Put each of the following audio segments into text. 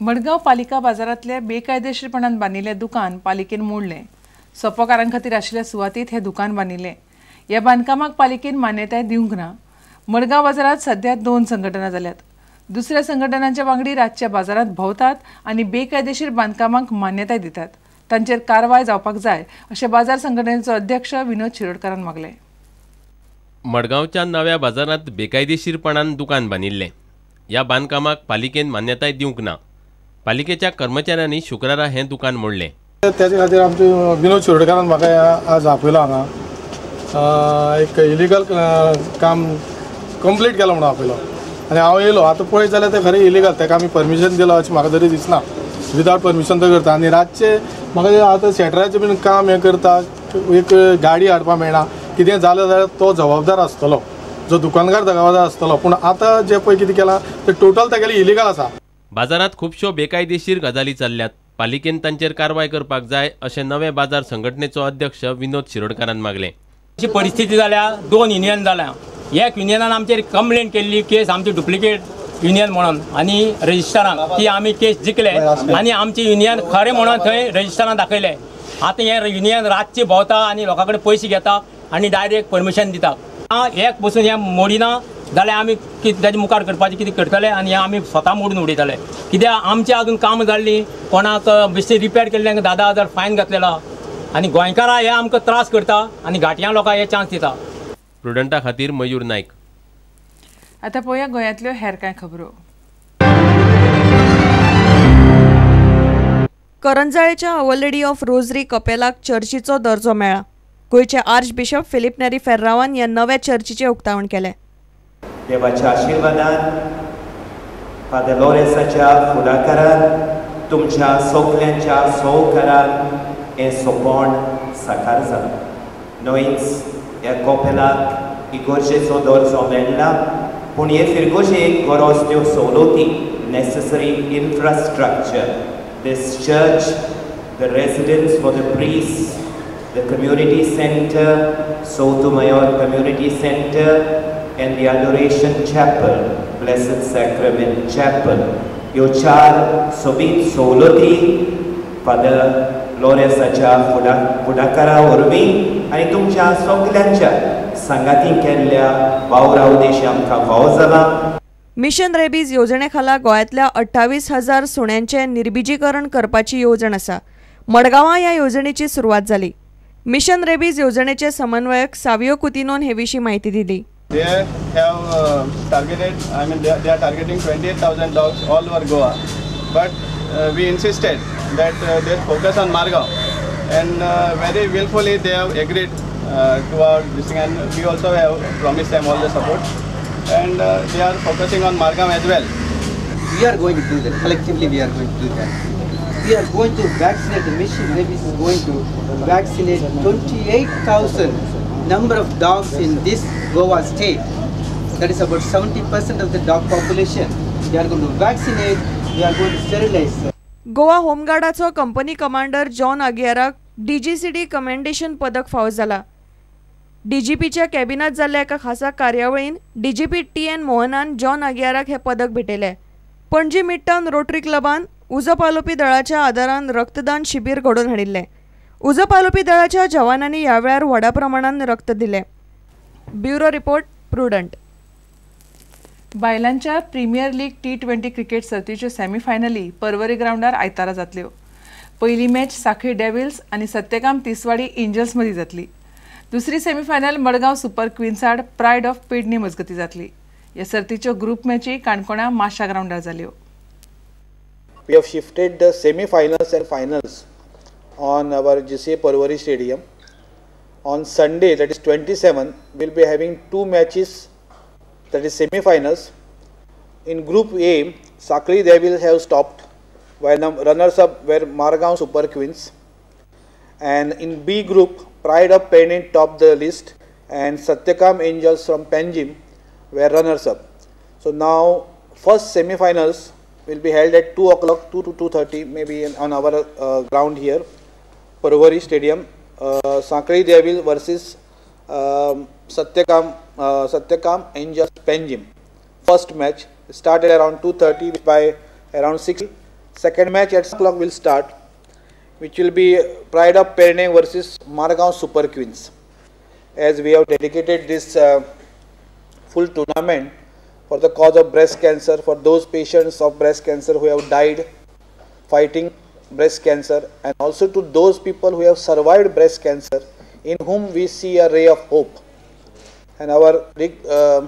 मडगांव पालिका बाजारांतले बेकायदेशीरपणान बांदिल्लें दुकान पालिकेन मोडलें. सोपोकारां खातीर आशिल्ल्या सुवातीत हें दुकान बांदिल्लें. ह्या बांदकामाक पालिकेन मान्यताय दिवंक ना. मडगांव बाजारांत सध्या 2 संघटना जाल्यात. दुसऱ्या संघटनांच्या वांगडी रातच्या बाजारांत भोंवतात आनी बेकायदेशीर बांदकामाक मान्यताय दितात. तांचेर कारवाय जावपाक जाय अशें बाजार संघटनेचो अध्यक्ष विनोद शिरोडकारान मागलें. मडगांवच्या नव्या बाजारांत बेकायदेशीरपणान दुकान बांदिल्लें. ह्या बांदकामाक पालिकेन मान्यताय दिवंक ना. पालिकेच्या कर्मचाऱ्यांनी शुक्रारा हें दुकान मोडलें. त्याचे खातीर आमचे विनोद शिरोडकारान म्हाका आज आपयलो हांगा. एक इलिगल काम कंप्लीट केलां म्हणून आपयलो आनी हांव येयलो. आतां पळयत जाल्यार तें खरें इलिगल, ताका आमी परमिशन दिलां अशें म्हाका तरी दिसना. विदावट परमिशन तो करता आनी रातचें म्हाका आतां शॅटराचें बीन काम हें करता, एक गाडी हाडपाक मेळना. कितें जालें जाल्यार तो जबाबदार आसतलो, जो दुकानदार जबाबदार आसतलो. पूण आतां जें पळय कितें केलां तें टोटल तागेलें इलिगल आसा. बाजारांत खुबश्यो बेकायदेशीर गजाली चल्ल्यात. पालिकेन तांचेर कारवाय करपाक जाय अशें नवे बाजार संघटनेचो अध्यक्ष विनोद शिरोडकारान मागलें. अशी परिस्थिती जाल्या, 2 युनियन जाल्या. एक युनियनान आमचेर कंप्लेन केल्ली केस आमची डुप्लिकेट युनियन म्हणून आनी रजिस्टरान ती आमी केस जिखले आनी आमची युनियन खरें म्हणून थंय रजिस्टरान दाखयलें. आतां हें युनियन रातचें भोंवता आनी लोकां कडेन पयशे घेता आनी डायरेक्ट परमिशन दिता. एक बसून हें मोडिना जाल्यार आमी कितें ताजे मुखार करपाचें कितें करतले आनी हें आमी स्वता मोडून उडयतले. कित्याक आमचें अजून काम जाल्लीं, कोणाक बेश्टे रिपेर केल्ल्यांक 10,000 फायन घातलेलो आनी गोंयकारां हे आमकां त्रास करता आनी घाटयां लोकांक हे चान्स दिता. प्रुडंटा खातीर मयूर नायक. आतां पळोवया गोंयांतल्यो हेर कांय खबरो. करंजाळेच्या our lady of rosary कपेलाक चर्चीचो दर्जो मेळ्ळा. गोंयचे आर्च बिशप फिलीप नेरी फेर्रावान ह्या नव्या चर्चीचें उक्तावण केलें. देवाच्या आशिर्वादान, फादर लॉरेन्साच्या फुडाकारान, तुमच्या सगल्यांच्या सहकारान हें सोपण साकार जालां. न्हयच ह्या कपेलाक इगर्जेचो दर्जो मेळ्ळा, पूण हे फिरगोजेक गरज त्यो सवलती, necessary infrastructure. This church, the residence for the priest, the community centre, Sotomayor community centre and the Adoration Chapel, Blessed Sacrament Chapel. ह्यो 4 सोबीत सवलती फादर लॉरेन्साच्या फुडाकारा वरवीं आनी तुमच्या सगल्यांच्या सांगाती केल्ल्या वावरा उद्देश आमकां फावो जाला. मिशन रेबीज येवजणे खाला गोंयांतल्या 28,000 सुण्यांचें निर्बिजीकरण करपाची येवजण आसा. मडगांवां ह्या येवजणेची सुरवात जाली. मिशन रेबीज येवजणेचे समन्वयक सावियो कुतिनोन हे विशीं म्हायती दिली. They have targeted, I mean, they are targeting 28,000 dogs all over Goa, but we insisted that they focus on Margao, and very willfully they have agreed to our this thing, and we also have promised them all the support, and they are focusing on Margao as well. We are going to do that, collectively we are going to do that. We are going to vaccinate, the Mission Rabies is going to vaccinate 28,000 number of dogs in this Goa state. That is about 70% of the dog population. We are going to vaccinate, we are going to sterilize. Goa होमगार्डाचो company commander John आगियाराक DGCD commendation पदक फावो जाला. डीजीपीच्या कॅबिनात जाल्ल्या एका खासा कार्यावळीन DGP TN. मोहनान John आगियाराक हें पदक भेटयलें. Panaji मिडटावन rotary क्लबान उजो पालोवपी दळाच्या आदारान रक्तदान शिबीर घडोवन हाडिल्लें. उजो पालोवपी दळाच्या जवानांनी ह्या वेळार व्हडा प्रमाणान रक्त दिलें. Bureau report, Prudent. बायलांच्या प्रिमियर लीग T20 cricket सर्तीच्यो सेमीफायनली परवरी ग्रावंडार आयतारा जातल्यो. पयली मॅच साखळी डेव्हिल्स आनी सत्यकाम तिसवाडी एंजल्स मदीं जातली. दुसरी सेमीफायनल मडगांव सुपर क्विन्साड प्रायड ऑफ पेडणे मजगतीं जातली. ह्या सर्तीच्यो ग्रुप मॅची काणकोणा माशा ग्रावंडार जाल्यो. We have shifted the semi-finals and finals on our GCA Porvorim Stadium. On Sunday, that is 27, we'll be having 2 matches, that is semi-finals. In Group A, Sakri Devils have stopped, while runners-up were Margao Super Queens. And in B group, Pride of Pernem topped the list, and Satyakam Angels from Panjim were runners-up. So now, first semi-finals will be held at 2 o'clock, 2 to 2:30 maybe on our ground here, Porvorim Stadium. Sankali Devil versus Satyakam Angels Panjim. First match started around 2:30 by around 6. Second match at 6 o'clock will start, which will be Pride of Pernem versus Margao Super Queens. As we have dedicated this full tournament for the cause of breast cancer, for those patients of breast cancer who have died fighting breast cancer, and also to those people who have survived breast cancer, in whom we see a ray of hope. And our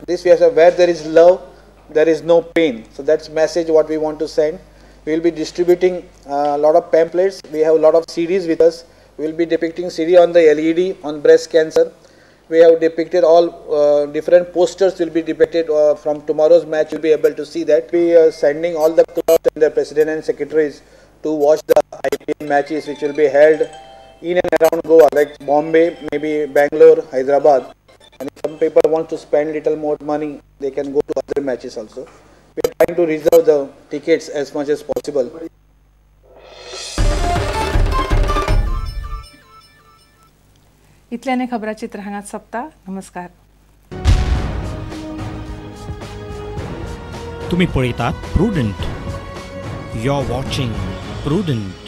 this we have said, where there is love, there is no pain. So that's message what we want to send. We will be distributing a lot of pamphlets. We have a lot of CDs with us. We will be depicting CD on the LED on breast cancer. We have depicted all different posters will be depicted from tomorrow's match. You'll be able to see that. We are sending all the clubs and their president and secretaries to watch the IPL matches, which will be held in and around Goa, like Bombay, maybe Bangalore, Hyderabad. And if some people want to spend little more money, they can go to other matches also. We are trying to reserve the tickets as much as possible. इतल्याने खबराचित्र हांगाच सोंपता. नमस्कार. तुम्ही पळयतात Prudent. You are watching Prudent.